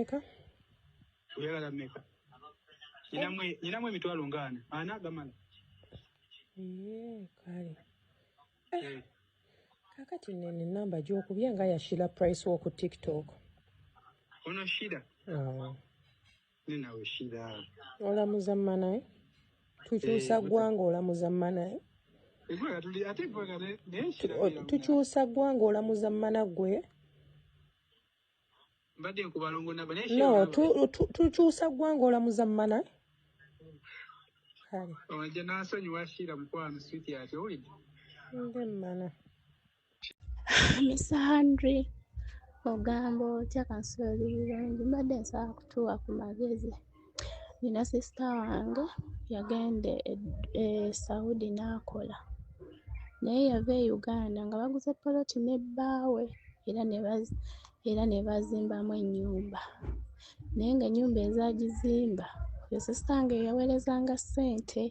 Meka? Oyagala meka? Nyinamu emitwalo nga ana. Ana gamala. Ee, kale. Eh. Kakati nene namba gy'okubye nga ya Sheila Price wo ku TikTok. Ono Sheila? Ah. Ninawe Sheila. Olamuza mmanaye? Tukyusa ggwanga olamuza mmanaye? Tukyusa ggwanga olamuza mmana ggwe? Mbadde nkubalongo naba naye. No, tukyusa ggwanga olamuza mmana. Kale. Ojja n'asonyiwa Sheila mukwano sweet ati owulidde? Nde mmana. Mr. Henry, ogamba otya? Kansula oli bulungi? Mbadde nsaba kutuwa ku magezi. Nina sisita wange yagenda e Saudi n'akola, naye yava e Uganda nga baguze poloti ne bbaawe era ne bazimbamu ennyumba, naye ng'ennyumba ezaagizimba oyo sisita wange yaweerezanga ssente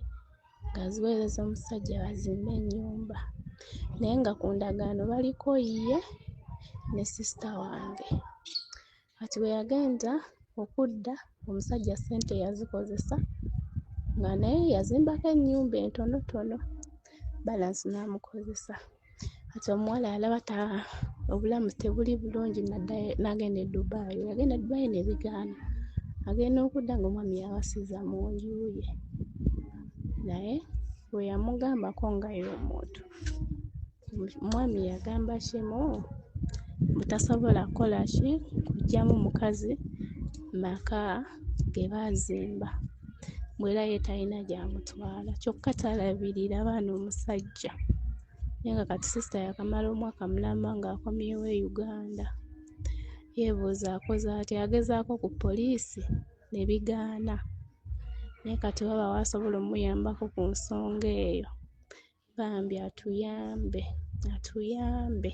ng'aziweereza omusajja bazimbe ennyumba, naye nga ku ndagaano baliko ye ne sisita wange. Kati bwe yagenda okudda, omusajja ssente yazikozesa nga naye yazimbako ennyumba entonotono, balance n'amukozesa. Kati omuwala alaba obulamu tebuli bulungi n'agenda e Dubai. Bwe yagenda e Dubai ne bigaana, agenda okudda ng'omwami yawasiza mu nju ye, naye bwe yamugambako nga ye omuntu, omwami yagamba kimu mbu tasobola kukola ki kuggyamu mukazi maka ge baazimba, mbu era ye talina gy'amutwala kyokka talabirira baana omusajja. Naye nga kati sisita yaakamala omwaka mulamba ng'akomyewo e Uganda, yeebuuza akoze atya, agezaako ku poliisi ne bigaana, naye kati waba waasobola ommuyambako ku nsonga eyo, bambi atuyambe, atuyambe.